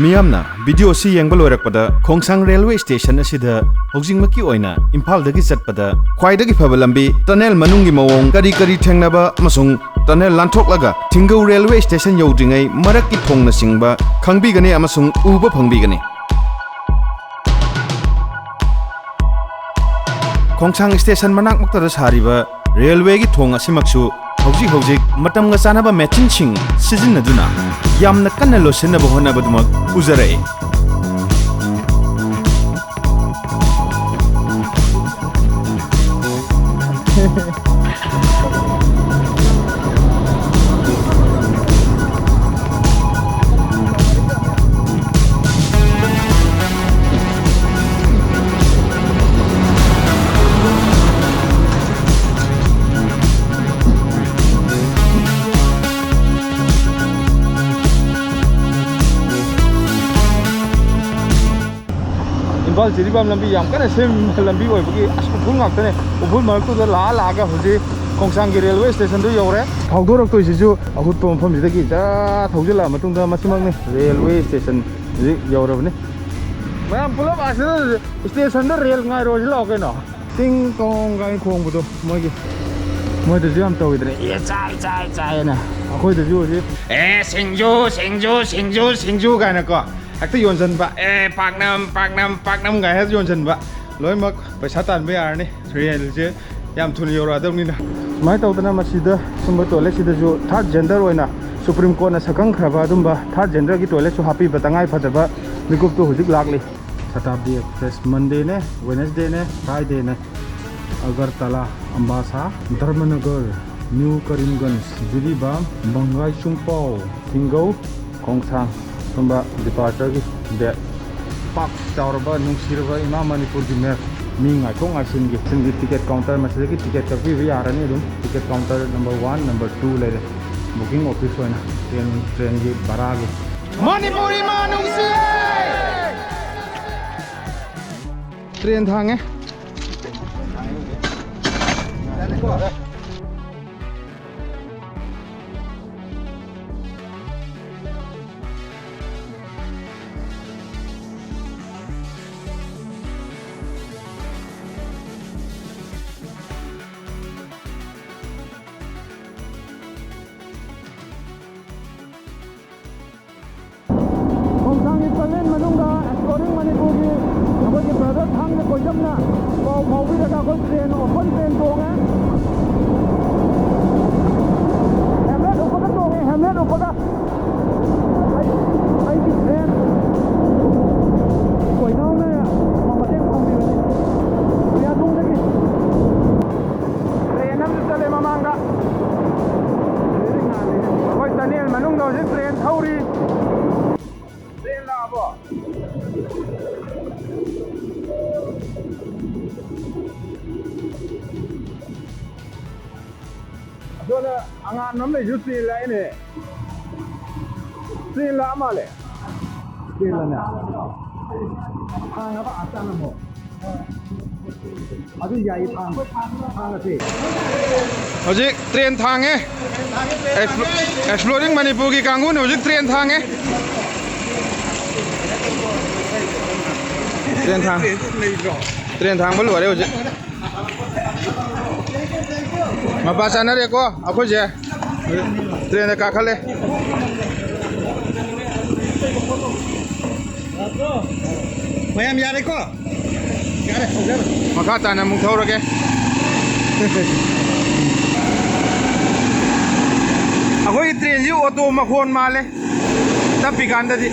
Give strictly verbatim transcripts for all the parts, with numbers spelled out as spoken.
ꯃꯤꯌꯥꯝꯅ ꯚꯤꯗꯤꯑꯣ ꯑꯁꯤ ꯌꯦꯡꯕ ꯂꯣꯏꯔꯛꯄꯗ, ꯈꯣꯡꯁꯥꯡ ꯔꯦꯜꯋꯦ ꯁ꯭ꯇꯦꯁꯟ ꯑꯁꯤꯗ ꯍꯧꯖꯤꯛꯃꯛꯀꯤ ꯑꯣꯏꯅ ꯏꯝꯐꯥꯜꯗꯒꯤ ꯆꯠꯄꯗ ꯈ꯭ꯋꯥꯏꯗꯒꯤ ꯐꯕ ꯂꯝꯕꯤ, ꯇꯅꯦꯜ ꯃꯅꯨꯡꯒꯤ ꯃꯑꯣꯡ, ꯀꯔꯤ ꯀꯔꯤ ꯊꯦꯡꯅꯕ ꯑꯃꯁꯨꯡ ꯇꯅꯦꯜ ꯂꯥꯟꯊꯣꯛꯂꯒ ꯊꯤꯡꯒꯧ ꯔꯦꯜꯋꯦ ꯁ꯭ꯇꯦꯁꯟ ꯌꯧꯗ꯭ꯔꯤꯉꯩ ꯃꯔꯛꯀꯤ ꯊꯣꯡꯅꯆꯤꯡꯕ ꯈꯪꯕꯤꯒꯅꯤ ꯑꯃꯁꯨꯡ ꯎꯕ ꯐꯪꯕꯤꯒꯅꯤ꯫ ꯈꯣꯡꯁꯥꯡ ꯁ꯭ꯇꯦꯁꯟ ꯃꯅꯥꯛꯃꯛꯇꯗ ꯁꯥꯔꯤꯕ ꯔꯦꯜꯋꯦꯒꯤ ꯊꯣꯡ ꯑꯁꯤꯃꯛꯁꯨ ꯍꯧꯖꯤꯛ ꯍꯧꯖꯤꯛ ꯃꯇꯝꯒ ꯆꯥꯅꯕ ꯃꯦꯆꯤꯟꯁꯤꯡ ꯁꯤꯖꯤꯟꯅꯗꯨꯅ ꯌꯥꯝꯅ ꯀꯟꯅ ꯂꯣꯠꯁꯤꯟꯅꯕ ꯍꯣꯠꯅꯕꯗꯨꯃꯛ ꯎꯖꯔꯛꯏ꯫ ꯏꯝꯐꯥꯜ ꯖꯤꯔꯤꯕꯥꯝ ꯂꯝꯕꯤ ꯌꯥꯝ ꯀꯟꯅ ꯁꯦꯝꯕ ꯂꯝꯕꯤ ꯑꯣꯏꯕꯒꯤ ꯑꯁ ꯎꯐꯨꯜ ꯉꯥꯛꯇꯅꯦ꯫ ꯎꯐꯨꯜ ꯃꯔꯛꯇꯨꯗ ꯂꯥꯛꯑ ꯂꯥꯛꯑꯒ ꯍꯧꯖꯤꯛ ꯈꯣꯡꯁꯥꯡꯒꯤ ꯔꯦꯜꯋꯦ ꯁ꯭ꯇꯦꯁꯟꯗꯨ ꯌꯧꯔꯦ꯫ ꯐꯥꯎꯗꯣꯔꯛꯇꯣꯏꯁꯤꯁꯨ ꯑꯍꯨꯠꯄ ꯃꯐꯝꯁꯤꯗꯒꯤ ꯖꯔ ꯊꯧꯖꯤꯜꯂꯛꯑ ꯃꯇꯨꯡꯗ ꯃꯁꯤꯃꯛꯅꯤ ꯔꯦꯜꯋꯦ ꯁ꯭ꯇꯦꯁꯟ ꯍꯧꯖꯤꯛ ꯌꯧꯔꯕꯅꯤ꯫ ꯃꯌꯥꯝ ꯄꯨꯂꯞ ꯑꯁꯤꯗ ꯁ꯭ꯇꯦꯁꯟꯗ ꯔꯦꯜ ꯉꯥꯏꯔꯣꯁꯤ ꯂꯥꯛꯑꯣ ꯀꯩꯅꯣ꯫ ꯇꯤꯡ ꯇꯣꯡ ꯀꯥꯏꯅ ꯈꯣꯡꯕꯗꯣ ꯃꯣꯏꯒꯤ, ꯃꯣꯏꯗꯁꯨ ꯌꯥꯝ ꯇꯧꯋꯤꯗꯅ, "ꯑꯦ ꯆꯥꯏ ꯆꯥꯏ ꯆꯥꯏ" ꯍꯥꯏꯅ꯫ ꯑꯩꯈꯣꯏꯗꯁꯨ ꯍꯧꯖꯤꯛ "ꯑꯦ ꯁꯤꯡꯖꯨ ꯁꯤꯡꯖꯨ ꯁꯤꯡꯖꯨ ꯁꯤꯡꯖꯨ" ꯀꯥꯏꯅꯀꯣ ꯍꯦꯛꯇ ꯌꯣꯟꯁꯤꯟꯕ, "ꯑꯦ ꯄꯥꯛꯅꯝ ꯄꯥꯛꯅꯝ ꯄꯥꯛꯅꯝ" ꯀꯥꯏꯅ ꯍꯦꯛꯇ ꯌꯣꯟꯁꯤꯟꯕ꯫ ꯂꯣꯏꯅꯃꯛ ꯄꯩꯁꯥ ꯇꯥꯟꯕ ꯌꯥꯔꯅꯤ꯫ ꯔꯦꯜꯁꯦ ꯌꯥꯝ ꯊꯨꯅ ꯌꯧꯔꯛꯑꯗꯕꯅꯤꯅ꯫ ꯁꯨꯃꯥꯏꯅ ꯇꯧꯗꯅ ꯃꯁꯤꯗ ꯁꯨꯝꯕ ꯇꯣꯏꯂꯦꯠꯁꯤꯗꯁꯨ ꯊꯥꯔꯠ ꯖꯦꯟꯗꯔ ꯑꯣꯏꯅ ꯁꯨꯄ꯭ꯔꯤꯝ ꯀꯣꯔꯠꯅ ꯁꯛꯈꯪꯈ꯭ꯔꯕ ꯑꯗꯨꯝꯕ ꯊꯥꯔꯠ ꯖꯦꯟꯗꯔꯒꯤ ꯇꯣꯏꯂꯦꯠꯁꯨ ꯍꯥꯞꯄꯤꯕ ꯇꯉꯥꯏ ꯐꯗꯕ ꯃꯤꯀꯨꯞꯇꯨ ꯍꯧꯖꯤꯛ ꯂꯥꯛꯂꯤ꯫ ꯁꯇꯥꯕꯗꯤ ꯑꯦꯛꯁꯄ꯭ꯔꯦꯁ ꯃꯟꯗꯦꯅꯦ, ꯋꯦꯅꯁꯗꯦꯅꯦ, ꯐ꯭ꯔꯥꯏꯗꯦꯅꯦ꯫ ꯑꯒꯔꯇꯂꯥ, ꯑꯝꯕꯥꯁꯥ, ꯙꯔꯃꯅꯒꯔ, ꯅ꯭ꯌꯨ ꯀꯔꯤꯝꯒꯟꯖ, ꯖꯤꯔꯤꯕꯥꯝ, ꯕꯪꯒꯥꯏ ꯆꯨꯡꯄꯥꯎ, ꯊꯤꯡꯒꯧ, ꯈꯣꯡꯁꯥꯡ꯫ ꯁꯨꯝꯕ ꯗꯤꯄꯥꯔꯆꯔꯒꯤ ꯗꯦꯠ꯫ ꯄꯥꯛ ꯆꯥꯎꯔꯕ ꯅꯨꯡꯁꯤꯔꯕ ꯏꯃꯥ ꯃꯅꯤꯄꯨꯔꯒꯤ ꯃꯦꯞ꯫ ꯃꯤ ꯉꯥꯏꯊꯣꯛ ꯉꯥꯏꯁꯤꯟꯒꯤ ꯁꯤꯡꯒꯤ ꯇꯤꯀꯦꯠ ꯀꯥꯎꯟꯇꯔ ꯃꯁꯤꯗꯒꯤ ꯇꯤꯀꯦꯠ ꯀꯛꯄꯤꯕ ꯌꯥꯔꯅꯤ ꯑꯗꯨꯝ꯫ Ticket counter number one, number two ꯂꯩꯔꯦ꯫ ꯕꯨꯀꯤꯡ ꯑꯣꯐꯤꯁ ꯑꯣꯏꯅ ꯇ꯭ꯔꯦꯟ, ꯇ꯭ꯔꯦꯟꯒꯤ ꯚꯔꯥꯒꯤ꯫ ꯃꯅꯤꯄꯨꯔ ꯏꯃꯥ ꯅꯨꯡꯁꯤꯌꯦ! ꯇ꯭ꯔꯦꯟ ꯊꯥꯡꯉꯦ꯫ ꯌꯥꯝꯅ ꯄꯥꯎ ꯐꯥꯎꯕꯤꯔꯒ ꯑꯩꯈꯣꯏ ꯇ꯭ꯔꯦꯟ, ꯑꯣꯄꯟ ꯇ꯭ꯔꯦꯟ ꯇꯣꯡꯉꯦ꯫ ꯍꯦꯜꯃꯦꯠ ꯎꯞꯄꯒ ꯇꯣꯡꯉꯦ, ꯍꯦꯜꯃꯦꯠ ꯎꯞꯄꯒ꯫ ꯑꯩ, ꯑꯩꯒꯤ ꯐ꯭ꯔꯦꯟ ꯀꯣꯏꯅꯥꯎꯅ ꯃꯇꯦꯡ ꯄꯥꯡꯕꯤꯕꯅꯤ꯫ ꯀꯌꯥ ꯇꯣꯡꯗꯒꯦ? ꯇ꯭ꯔꯦꯟ ꯑꯃꯁꯨ ꯆꯠꯂꯦ ꯃꯃꯥꯡꯗ꯫ ꯑꯩꯈꯣꯏ ꯇꯅꯦꯜ ꯃꯅꯨꯡꯗ ꯍꯧꯖꯤꯛ ꯇ꯭ꯔꯦꯟ ꯊꯧꯔꯤ꯫ ꯇ꯭ꯔꯦꯟ ꯂꯥꯛꯑꯕꯣ? ꯑꯗꯣꯅ ꯑꯉꯥꯟꯕ ꯑꯃ ꯂꯩꯁꯨ ꯇ꯭ꯔꯦꯟ ꯂꯥꯛꯑꯦꯅꯦ꯫ ꯇ꯭ꯔꯦꯟ ꯂꯥꯛꯑ ꯃꯥꯜꯂꯦ꯫ ꯇ꯭ꯔꯦꯟ ꯂꯥꯛꯑꯦ꯫ ꯍꯥꯡꯉꯕ ꯑꯥ ꯆꯪꯉꯕꯣ? ꯑꯗꯨ ꯌꯥꯏꯌꯦ, ꯊꯥꯡ-, ꯊꯥꯡꯉꯁꯦ꯫ ꯍꯧꯖꯤꯛ ꯇ꯭ꯔꯦꯟ ꯊꯥꯡꯉꯦ꯫ ꯑꯦꯛꯁꯄ꯭ꯂꯣ-, ꯑꯦꯛꯁꯄ꯭ꯂꯣꯔꯤꯡ ꯃꯅꯤꯄꯨꯔꯒꯤ ꯀꯥꯡꯕꯨꯅ ꯍꯧꯖꯤꯛ ꯇ꯭ꯔꯦꯟ ꯊꯥꯡꯉꯦ꯫ ꯇ꯭ꯔꯦꯟ ꯊꯥꯡ-, ꯇ꯭ꯔꯦꯟ ꯊꯥꯡꯕ ꯂꯣꯏꯔꯦ ꯍꯧꯖꯤꯛ꯫ ꯃꯄꯥ ꯆꯥꯅꯔꯦꯀꯣ ꯑꯩꯈꯣꯏꯁꯦ꯫ ꯇ꯭ꯔꯦꯟꯗ ꯀꯥꯈꯠꯂꯦ꯫ ꯃꯌꯥꯝ ꯌꯥꯔꯦꯀꯣ? ꯌꯥꯔꯦ, ꯍꯧꯖꯔꯣ꯫ ꯃꯈꯥ ꯇꯥꯅ ꯑꯃꯨꯛ ꯊꯧꯔꯒꯦ꯫ ꯑꯩꯈꯣꯏꯒꯤ ꯇ꯭ꯔꯦꯟꯁꯤ ꯑꯣꯇꯣ ꯃꯈꯣꯟ ꯃꯥꯜꯂꯦ ꯇꯞꯄꯤꯀꯥꯟꯗꯗꯤ꯫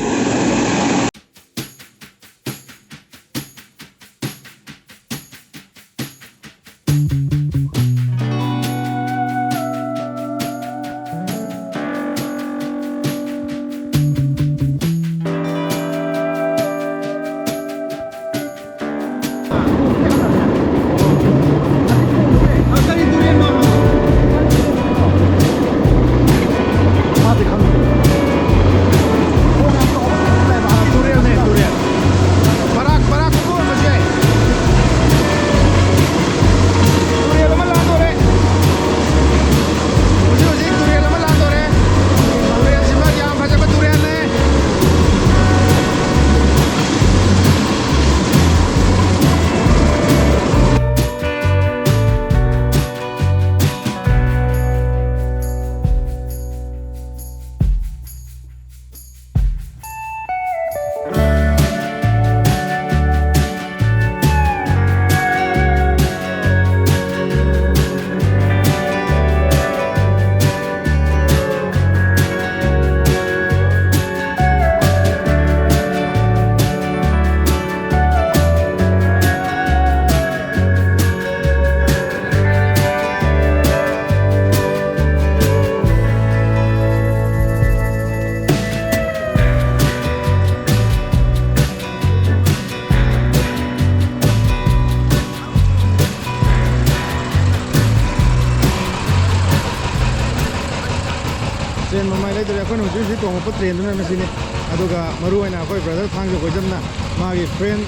ꯑꯩꯈꯣꯏꯅ ꯍꯧꯖꯤꯛ ꯍꯧꯖꯤꯛ ꯇꯣꯡꯉꯛꯄ ꯇ꯭ꯔꯦꯟꯗꯨꯅ ꯃꯁꯤꯅꯤ꯫ ꯑꯗꯨꯒ ꯃꯔꯨ ꯑꯣꯏꯅ ꯑꯩꯈꯣꯏ ꯕ꯭ꯔꯗꯔ ꯊꯥꯡꯖ ꯀꯣꯏꯖꯝꯅ ꯃꯥꯒꯤ ꯐ꯭ꯔꯦꯟ,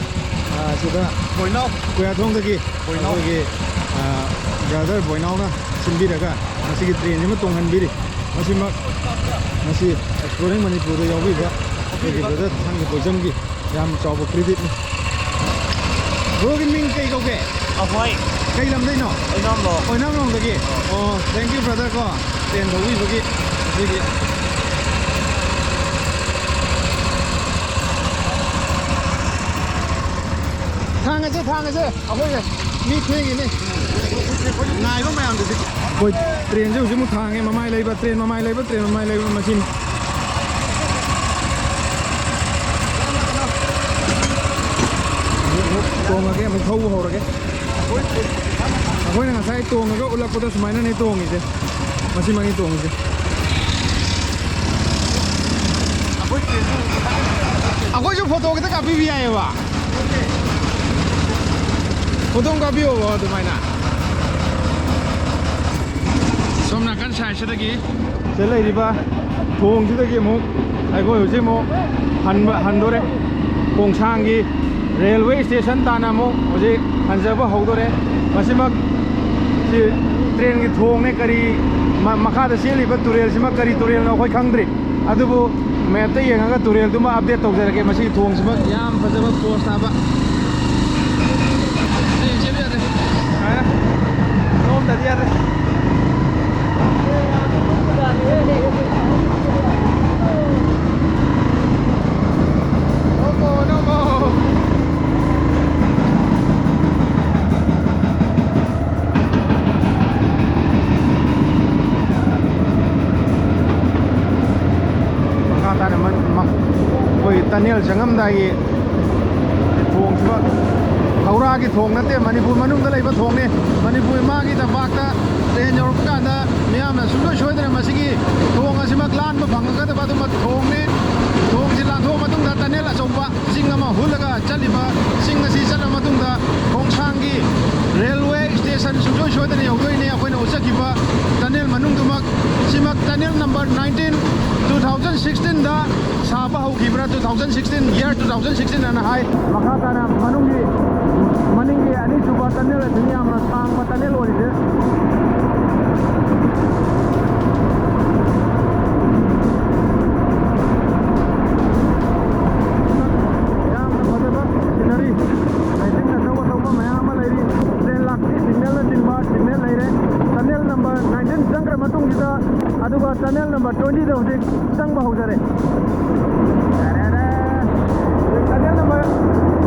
ꯑ, ꯁꯤꯗ ꯕꯣꯏꯅꯥꯎ꯫ ꯀꯣꯌꯥꯊꯣꯡꯗꯒꯤ ꯕꯣꯏꯅꯥꯎ꯫ ꯑꯩꯈꯣꯏꯒꯤ, ꯑ, ꯕ꯭ꯔꯗꯔ ꯕꯣꯏꯅꯥꯎꯅ ꯁꯤꯟꯕꯤꯔꯒ ꯃꯁꯤꯒꯤ ꯇ꯭ꯔꯦꯟꯁꯤꯃ ꯇꯣꯡꯍꯟꯕꯤꯔꯤ꯫ ꯃꯁꯤꯃꯛ ꯉꯁꯤ ꯑꯦꯛꯁꯄ꯭ꯂꯣꯔꯤꯡ ꯃꯅꯤꯄꯨꯔꯗ ꯌꯥꯎꯕꯤꯕ ꯑꯩꯈꯣꯏꯒꯤ ꯕ꯭ꯔꯗꯔ ꯊꯥꯡꯖ ꯀꯣꯏꯖꯝꯒꯤ ꯌꯥꯝ ꯆꯥꯎꯕ ꯀ꯭ꯔꯦꯗꯤꯠꯅꯤ꯫ ꯕ꯭ꯔꯣꯒꯤ ꯃꯤꯡ ꯀꯩ ꯀꯧꯒꯦ? ꯑꯩꯈꯣꯏ ꯀꯩ ꯂꯝꯗꯩꯅꯣ? ꯑꯣꯏꯅꯥꯝꯂꯣ꯫ ꯑꯣꯏꯅꯥꯝꯂꯣꯝꯗꯒꯤ? ꯑꯣ, thank you brother ꯀꯣ, ꯇ꯭ꯔꯦꯟ ꯊꯧꯕꯤꯕꯒꯤ꯫ ꯑꯗꯨꯒꯤ ꯊꯥꯡꯉꯁꯦ, ꯊꯥꯡꯉꯁꯦ꯫ ꯑꯩꯈꯣꯏꯁꯦ ꯃꯤ ꯊꯦꯡꯉꯤꯅꯦ꯫ ꯉꯥꯏꯕ ꯃꯌꯥꯝꯗꯨꯗꯤ꯫ ꯑꯩꯈꯣꯏ ꯇ꯭ꯔꯦꯟꯁꯦ ꯍꯧꯖꯤꯛꯃꯨꯛ ꯊꯥꯡꯉꯦ꯫ ꯃꯃꯥꯏ ꯂꯩꯕ, ꯇ꯭ꯔꯦꯟ ꯃꯃꯥꯏ ꯂꯩꯕ, ꯃꯃꯥꯏ ꯂꯩꯕ ꯃꯁꯤꯅꯤ꯫ ꯑꯃꯨꯛ ꯇꯣꯡꯉꯒꯦ, ꯑꯃꯨꯛ ꯊꯧꯕ ꯍꯧꯔꯒꯦ꯫ ꯑꯩꯈꯣꯏꯅ ꯉꯁꯥꯏ ꯇꯣꯡꯉꯒ ꯎꯠꯂꯛꯄꯗꯣ ꯁꯨꯃꯥꯏꯅꯅꯦ ꯇꯣꯡꯉꯤꯁꯦ꯫ ꯃꯁꯤꯃꯛꯅꯤ ꯇꯣꯡꯉꯤꯁꯦ꯫ ꯑꯩꯈꯣꯏꯁꯨ ꯐꯣꯇꯣ ꯈꯤꯇ ꯀꯥꯞꯄꯤꯕ ꯌꯥꯏꯌꯦꯕ꯫ ꯐꯣꯇꯣ ꯑꯃ ꯀꯥꯞꯄꯤꯌꯣꯕ ꯑꯗꯨꯃꯥꯏꯅ꯫ ꯁꯣꯝ ꯅꯥꯀꯟ ꯁꯥꯏꯠꯁꯤꯗꯒꯤ ꯁꯤꯗ ꯂꯩꯔꯤꯕ ꯊꯣꯡꯁꯤꯗꯒꯤ ꯑꯃꯨꯛ ꯑꯩꯈꯣꯏ ꯍꯧꯖꯤꯛ ꯑꯃꯨꯛ ꯍꯟꯕ, ꯍꯟꯗꯣꯔꯦ꯫ ꯈꯣꯡꯁꯥꯡꯒꯤ ꯔꯦꯜꯋꯦ ꯁ꯭ꯇꯦꯁꯟ ꯇꯥꯟꯅ ꯑꯃꯨꯛ ꯍꯧꯖꯤꯛ ꯍꯟꯖꯕ ꯍꯧꯗꯣꯔꯦ꯫ ꯃꯁꯤꯃꯛ ꯁꯤ ꯇ꯭ꯔꯦꯟꯒꯤ ꯊꯣꯡꯅꯦ꯫ ꯀꯔꯤ ꯃ-, ꯃꯈꯥꯗ ꯆꯦꯜꯂꯤꯕ ꯇꯨꯔꯦꯜꯁꯤꯃ ꯀꯔꯤ ꯇꯨꯔꯦꯜꯅꯣ ꯑꯩꯈꯣꯏ ꯈꯪꯗ꯭ꯔꯤ꯫ ꯑꯗꯨꯕꯨ ꯃꯦꯞꯇ ꯌꯦꯡꯉꯒ ꯇꯨꯔꯦꯜꯗꯨꯃ ꯑꯞꯗꯦꯠ ꯇꯧꯖꯔꯛꯀꯦ꯫ ꯃꯁꯤꯒꯤ ꯊꯣꯡꯁꯤꯃ ꯌꯥꯝ ꯐꯖꯕ ꯄꯣꯁ ꯇꯥꯕ꯫ ꯑꯩ ꯆꯦꯟꯕ ꯌꯥꯗ꯭ꯔꯦ꯫ ꯍꯥꯏꯔꯦ꯫ ꯅꯣꯝꯗꯗꯤ ꯌꯥꯗ꯭ꯔꯦ꯫ ꯅꯣꯝꯃꯣ, ꯅꯣꯝꯃꯣ꯫ ꯃꯈꯥ ꯇꯥꯅ ꯃꯟ-, ꯃ-, ꯑꯩꯈꯣꯏ ꯇꯅꯦꯜ ꯆꯪꯉꯝꯗꯥꯏꯒꯤ ꯊꯣꯡꯁꯤꯃ ꯍꯧꯔꯥꯒꯤ ꯊꯣꯡ ꯅꯠꯇꯦ, ꯃꯅꯤꯄꯨꯔ ꯃꯅꯨꯡꯗ ꯂꯩꯕ ꯊꯣꯡꯅꯤ꯫ ꯃꯅꯤꯄꯨꯔ ꯏꯃꯥꯒꯤ ꯇꯝꯄꯥꯛꯇ ꯇ꯭ꯔꯦꯟ ꯌꯧꯔꯛꯄ ꯀꯥꯟꯗ ꯃꯤꯌꯥꯝꯅ ꯁꯨꯡꯁꯣꯏ ꯁꯣꯏꯗꯅ ꯃꯁꯤꯒꯤ ꯊꯣꯡ ꯑꯁꯤꯃꯛ ꯂꯥꯟꯕ ꯐꯪꯒꯗꯕ ꯑꯗꯨꯝꯕ ꯊꯣꯡꯅꯤ꯫ ꯊꯣꯡꯁꯤ ꯂꯥꯟꯊꯣꯛꯑ ꯃꯇꯨꯡꯗ ꯇꯅꯦꯜ ꯑꯆꯧꯕ ꯆꯤꯡ ꯑꯃ ꯍꯨꯠꯂꯒ ꯆꯠꯂꯤꯕ ꯆꯤꯡ ꯑꯁꯤ ꯆꯠꯂ ꯃꯇꯨꯡꯗ ꯈꯣꯡꯁꯥꯡꯒꯤ ꯔꯦꯜꯋꯦ ꯁ꯭ꯇꯦꯁꯟ ꯁꯨꯡꯁꯣꯏ ꯁꯣꯏꯗꯅ ꯌꯧꯗꯣꯏꯅꯤ꯫ ꯑꯩꯈꯣꯏꯅ ꯎꯠꯆꯈꯤꯕ ꯇꯅꯦꯜ ꯃꯅꯨꯡꯗꯨꯃꯛ ꯁꯤꯃꯛ Tunnel number nineteen, two thousand sixteen ꯗ ꯁꯥꯕ ꯍꯧꯈꯤꯕ꯭ꯔꯥ, two thousand sixteen, year two thousand sixteen ꯑꯅ ꯍꯥꯏ꯫ ꯃꯈꯥ ꯇꯥꯅ ꯃꯅꯨꯡꯒꯤ, ꯃꯅꯤꯡꯒꯤ ꯑꯅꯤꯁꯨꯕ tunnel ꯑꯁꯤꯅꯤ ꯌꯥꯝꯅ ꯁꯥꯡꯕ tunnel ꯑꯣꯏꯔꯤꯁꯦ꯫ ꯌꯥꯝꯅ ꯐꯖꯕ scenery, lighting ꯑꯆꯧ ꯑꯆꯧꯕ ꯃꯌꯥꯝ ꯑꯃ ꯂꯩꯔꯤ꯫ Train ꯂꯥꯛꯄꯒꯤ signal ꯅꯆꯤꯡꯕ signal ꯂꯩꯔꯦ꯫ Tunnel number nineteen ꯆꯪꯈ꯭ꯔ ꯃꯇꯨꯡꯁꯤꯗ, ꯑꯗꯨꯒ tunnel number twenty ꯗ ꯍꯧꯖꯤꯛ ꯆꯪꯕ ꯍꯧꯖꯔꯦ꯫ Tunnel number,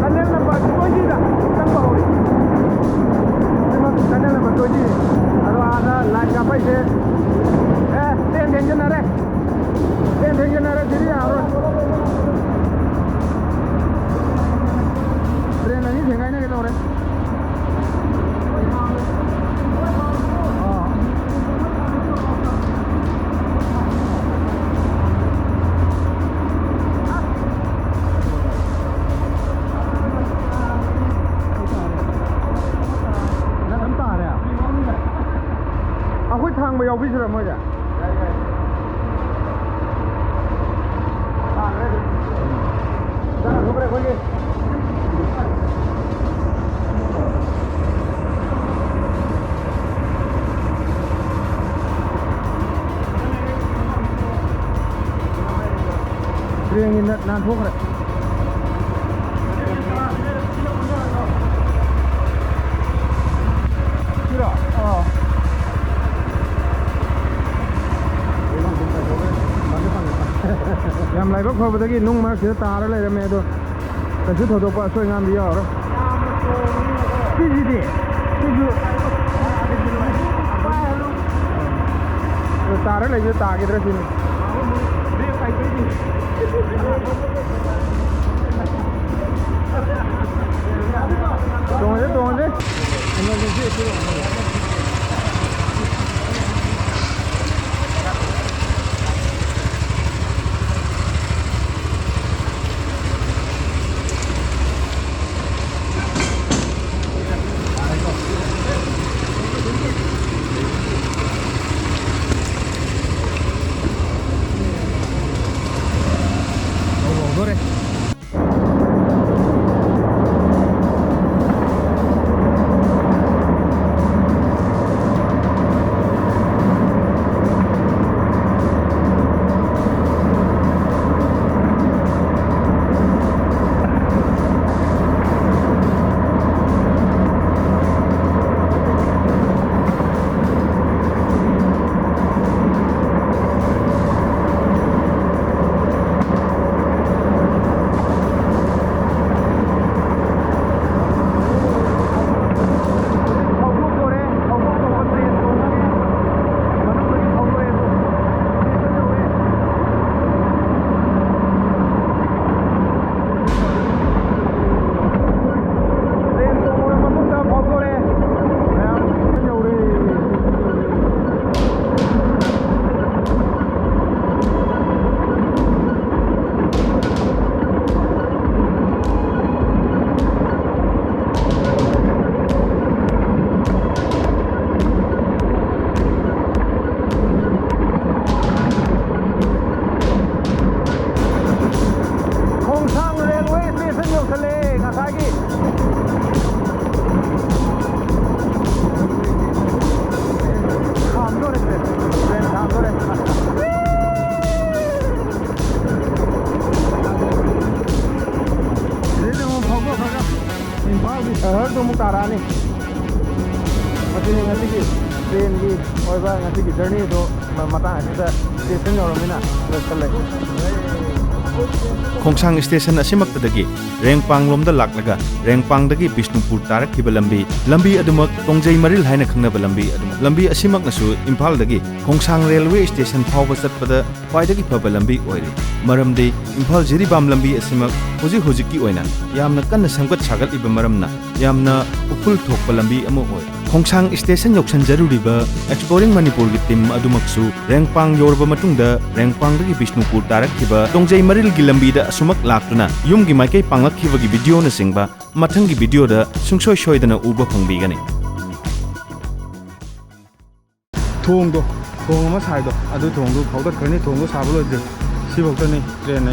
tunnel number twenty ꯗ ꯆꯪꯕ ꯍꯧꯔꯦ꯫ ꯁꯤꯃꯛ tunnel number twenty꯫ ꯑꯗꯣ ꯑꯥꯗ light ꯀꯥꯞꯄꯛꯏꯁꯦ꯫ ꯑꯦ, train ꯊꯦꯡꯖꯤꯟꯅꯔꯦ꯫ Train ꯊꯦꯡꯖꯤꯟꯅꯔꯦ, ꯁꯤꯗꯤ ꯌꯥꯔꯔꯣꯏ꯫ Train ꯑꯅꯤ ꯊꯦꯡꯒꯥꯏꯅꯒꯦ ꯇꯧꯔꯦ꯫ ꯑꯥ꯫ ꯅꯪ ꯑꯗꯨꯝ ꯇꯥꯔꯦ꯫ ꯑꯩꯈꯣꯏ ꯊꯥꯡꯕ ꯌꯥꯎꯕꯤꯁꯤꯔ ꯃꯣꯏꯗ? Train ꯒꯤ nut ꯅꯥꯟꯊꯣꯛꯈ꯭ꯔꯦ꯫ ꯁꯤꯔꯣ? ꯑꯥ꯫ ꯌꯥꯝ ꯂꯥꯏꯕꯛ ꯐꯕꯗꯒꯤ ꯅꯨꯡ ꯃꯔꯛꯁꯤꯗ ꯇꯥꯔ ꯂꯩꯔꯝꯃꯦ, ꯑꯗꯣ ꯀꯩꯁꯨ ꯊꯣꯏꯗꯣꯛꯄ ꯑꯁꯣꯏ ꯑꯉꯥꯝꯗꯤ ꯌꯥꯎꯔꯔꯣꯏ꯫ ꯁꯤꯁꯤꯗꯤ? ꯁꯤꯁꯨ? ꯑꯗꯨ ꯇꯥꯔ ꯂꯩꯕꯗ ꯇꯥꯈꯤꯗ꯭ꯔꯥ ꯁꯤꯅꯤ꯫ ꯇꯣꯡꯉꯁꯦ, ꯇꯣꯡꯉꯁꯦ꯫ ꯑꯍꯔꯗꯨ ꯑꯃꯨꯛ ꯇꯥꯔꯛꯑꯅꯤ꯫ ꯃꯁꯤꯅꯤ ꯉꯁꯤꯒꯤ ꯇ꯭ꯔꯦꯟꯒꯤ ꯑꯣꯏꯕ ꯉꯁꯤꯒꯤ ꯖꯔꯅꯤꯗꯣ ꯃꯇꯥꯡ ꯑꯁꯤꯗ ꯁ꯭ꯇꯦꯁꯟ ꯌꯧꯔꯕꯅꯤꯅ ꯂꯣꯏꯁꯜꯂꯦ꯫ ꯈꯣꯡꯁꯥꯡ ꯁ꯭ꯇꯦꯁꯟ ꯑꯁꯤꯃꯛꯇꯗꯒꯤ ꯔꯦꯡꯄꯥꯡꯂꯣꯝꯗ ꯂꯥꯛꯂꯒ ꯔꯦꯡꯄꯥꯡꯗꯒꯤ ꯕꯤꯁꯅꯨꯄꯨꯔ ꯇꯥꯔꯛꯈꯤꯕ ꯂꯝꯕꯤ, ꯂꯝꯕꯤ ꯑꯗꯨꯃꯛ ꯇꯣꯡꯖꯩ ꯃꯔꯤꯜ ꯍꯥꯏꯅ ꯈꯪꯅꯕ ꯂꯝꯕꯤ ꯑꯗꯨꯃꯛ, ꯂꯝꯕꯤ ꯑꯁꯤꯃꯛꯅꯁꯨ ꯏꯝꯐꯥꯜꯗꯒꯤ ꯈꯣꯡꯁꯥꯡ ꯔꯦꯜꯋꯦ ꯁ꯭ꯇꯦꯁꯟ ꯐꯥꯎꯕ ꯆꯠꯄꯗ ꯈ꯭ꯋꯥꯏꯗꯒꯤ ꯐꯕ ꯂꯝꯕꯤ ꯑꯣꯏꯔꯤ꯫ ꯃꯔꯝꯗꯤ ꯏꯝꯐꯥꯜ ꯖꯤꯔꯤꯕꯥꯝ ꯂꯝꯕꯤ ꯑꯁꯤꯃꯛ ꯍꯧꯖꯤꯛ ꯍꯧꯖꯤꯛꯀꯤ ꯑꯣꯏꯅ ꯌꯥꯝꯅ ꯀꯟꯅ ꯁꯦꯝꯒꯠ ꯁꯥꯒꯠꯂꯤꯕ ꯃꯔꯝꯅ ꯌꯥꯝꯅ ꯎꯐꯨꯜ ꯊꯣꯛꯄ ꯂꯝꯕꯤ ꯑꯃ ꯑꯣꯏ꯫ ꯈꯣꯡꯁꯥꯡ ꯁ꯭ꯇꯦꯁꯟ ꯌꯧꯁꯤꯟꯖꯔꯨꯔꯤꯕ Exploring ꯃꯅꯤꯄꯨꯔꯒꯤ ꯇꯤꯝ ꯑꯗꯨꯃꯛꯁꯨ ꯔꯦꯡꯄꯥꯡ ꯌꯧꯔꯕ ꯃꯇꯨꯡꯗ ꯔꯦꯡꯄꯥꯡꯗꯒꯤ ꯕꯤꯁꯅꯨꯄꯨꯔ ꯇꯥꯔꯛꯈꯤꯕ ꯇꯣꯡꯖꯩ ꯃꯔꯤꯜꯒꯤ ꯂꯝꯕꯤꯗ ꯑꯁꯨꯃꯛ ꯂꯥꯛꯇꯨꯅ ꯌꯨꯝꯒꯤ ꯃꯥꯏꯀꯩ ꯄꯥꯡꯂꯛꯈꯤꯕꯒꯤ ꯚꯤꯗꯤꯑꯣꯅꯆꯤꯡꯕ ꯃꯊꯪꯒꯤ ꯚꯤꯗꯤꯑꯣꯗ ꯁꯨꯡꯁꯣꯏ ꯁꯣꯏꯗꯅ ꯎꯕ ꯐꯪꯕꯤꯒꯅꯤ꯫ ꯊꯣꯡꯗꯣ, ꯊꯣꯡ ꯑꯃ ꯁꯥꯏꯗꯣ, ꯑꯗꯨ ꯊꯣꯡꯗꯨ ꯐꯥꯎꯗꯠꯈ꯭ꯔꯅꯤ꯫ ꯊꯣꯡꯗꯣ ꯁꯥꯕ ꯂꯣꯏꯗ꯭ꯔꯤ꯫ ꯁꯤꯐꯧꯗꯅꯤ ꯇ꯭ꯔꯦꯟ